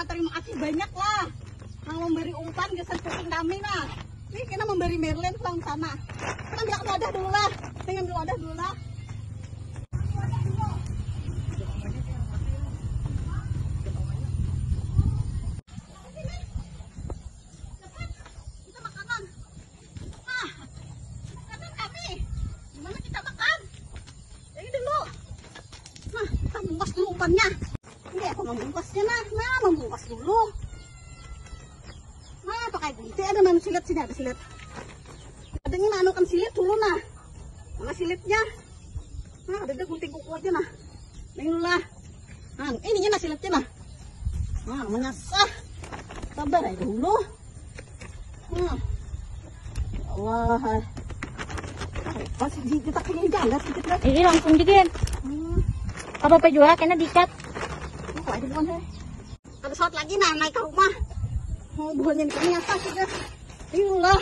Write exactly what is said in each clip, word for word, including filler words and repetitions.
Terima kasih banyak lah. Nang memberi umpan gasan kucing kami nah. Ini kita memberi Merlin pulang sana. Kita ambil wadah dulu lah. Kita ambil wadah dulu lah. Kita makanan. Nah, makanan kami. Gimana kita makan? Ini dulu. Nah, kita bungkus dulu umpannya. Ini aku membungkusnya nah. Nah, membungkus dulu. Nah, pakai gunting ada mana silet sini ada silet. Ada ini anu kan silet dulu nah. Mana silitnya? Nah, ada gunting kuku aja nah. Ini dulu lah. Nah, ini nah silitnya nah. Nah, menyasah. Sabar aja dulu. Hmm. Ya Allah. Pas di kita punya jalan sedikit lah. Ini langsung dikit. Hmm. Apa apa juga kena diikat. Oh, ada bukan deh. Ada saat lagi nah naik ke rumah. Oh, buahnya ini ternyata sudah. Ini lah.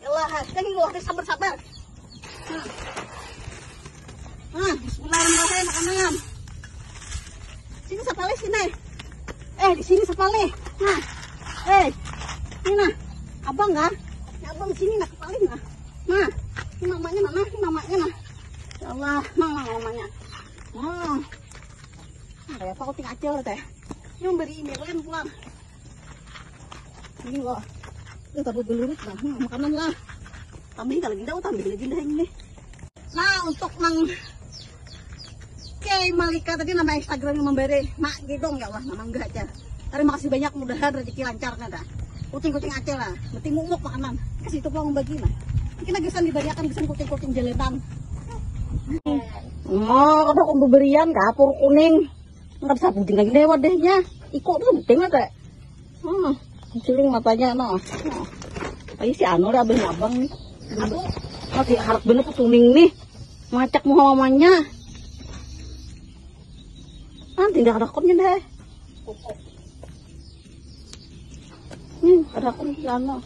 Ya Allah, kita ini loh, sabar sabar. Nah. Nah, bismillahirrahmanirrahim makanan. Sini sapalih sini. Eh, di sini sapalih. Nah. Eh. Ini nah. Abang kan? Ya, abang sini nah sapalih nah. Nah. Ini mamanya nah, nah, ini mamanya nah. Ya Allah, nah, nah, mamanya. Nah. Nah, kayak apa kucing acil teh. Ini memberi email kan pulang. Ini loh. Ini tabu belurit nah, nah, makanan lah. Tambahin kalau ginda, oh, tambahin lagi dah ini. Nah, untuk nang Kay Malika tadi nama Instagram yang memberi Mak Gidong ya Allah, nama enggak aja. Terima kasih banyak, mudahan rezeki lancar nah dah. Kucing-kucing aja lah, mesti mumuk makanan. Ke situ pulang bagi nah. Mungkin lagi san dibariakan bisa kucing-kucing jalanan. Oh, ada pemberian kapur kuning. Enggak bisa buding lagi deh wadahnya. Iko tuh penting ada. Hmm, ciling matanya no. Ayo si anu lah abang abang nih. Aduh, masih harap bener tuh tuning nih. Macak muha mamanya. Ah, tidak ada akunnya deh. Hmm, ada akun si anu.